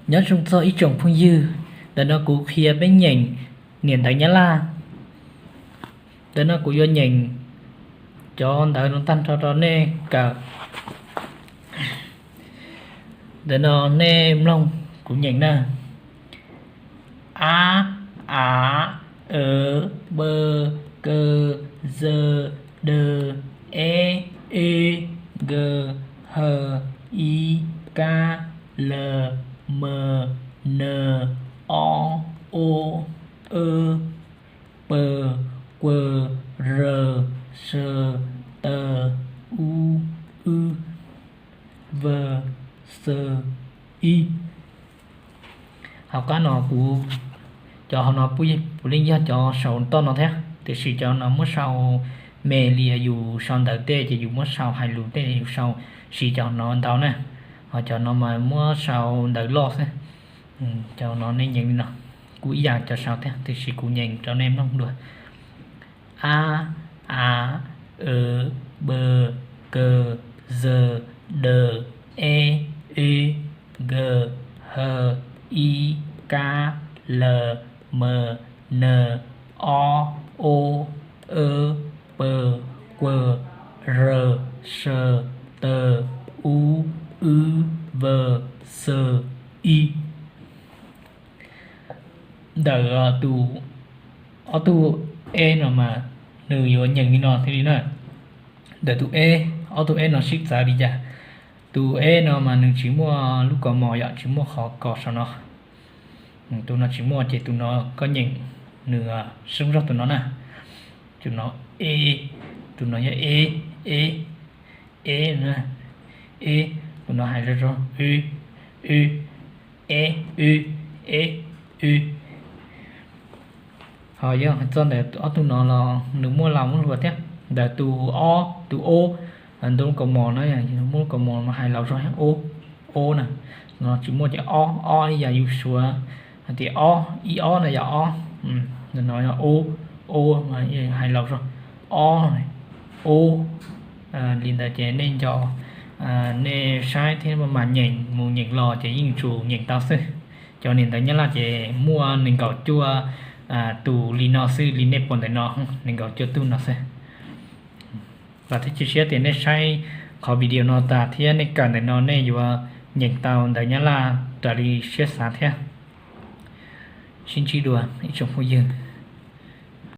Nyob zoo txog ib tsoom phooj ywg, ntawm no kuv qhia peb nyeem niam ntawv Nyab Laj. Ntawm no kuv yuav nyeem cov ntawv no tag nrho rau nej kawm. Ntawm no nej mloog kuv nyeem na. A, a, e, b, k, z, d, e, e, g, h, i, k, l, m, n, o, o, w, p, q, r, s, t, u, w, v, s, i. Hauv qab no kuv, cov hauv no puav leej yog cov sau toj no thiab, tiam sis cov no muab sau me li yus sau ntawv tej ces yus muab sau hais lus tej yus sau, siv cov no ntau na. Ho cov no mas muab sau ntawv loj xwb. Cov no nej nyeem li no, kuj ib yam cov sau thiab, tiam sis kuv nyeem rau nej mloog dua. A, a, e, b, k, z, d, e, e, g, h, i, k, l, m, n, o, o, w, p, q, r, s, t, u, w, v, s, i. Ntawm tus, ob tug e no mas nws yuav nyeem li no thiaj li na. Ntawm tus e, ob tug e no sib txawv li cas? Tus e no mas nws tsis muaj lub kos mos yom, tsis muaj qhov kos saum no. Tus no tsis muaj ces tus no koj nyeem nws zoo zog tus no na. Tus no e, tus no yog e, e, e, e, tus no hais zoo zoo, e, e, e, e. Ho yog txog ntawm ob tug no los nws muaj laus muaj hluas thiab. Ntawm tus ob, tus o, ntawm lub kos mos no, muaj lub kos mos mas hais laus zog, o, o na. No tsis muaj ces ob, ob ib yam yus suav hais tias ob, ib ob na yog ob. No yog o, o, hais laus zog, ob, o. Li ntawd ces nej nco, nej saib thiab mas nyeem mus nyeem los ces yeej tsum nyeem tau xwb. Cov niam ntawv Nyab Laj ces muaj nees nkaum cuaj tus li no xwb, li nej pom ntawm no, nees nkaum cuaj tug no xwb. Vam thiab cia siab tias nej saib qhov video no tas thiab nej kawm ntawm no nej yuav nyeem tau ntawv Nyab Laj raws li siab xav thiab. Sib ntsib dua ib tsoom phooj ywg.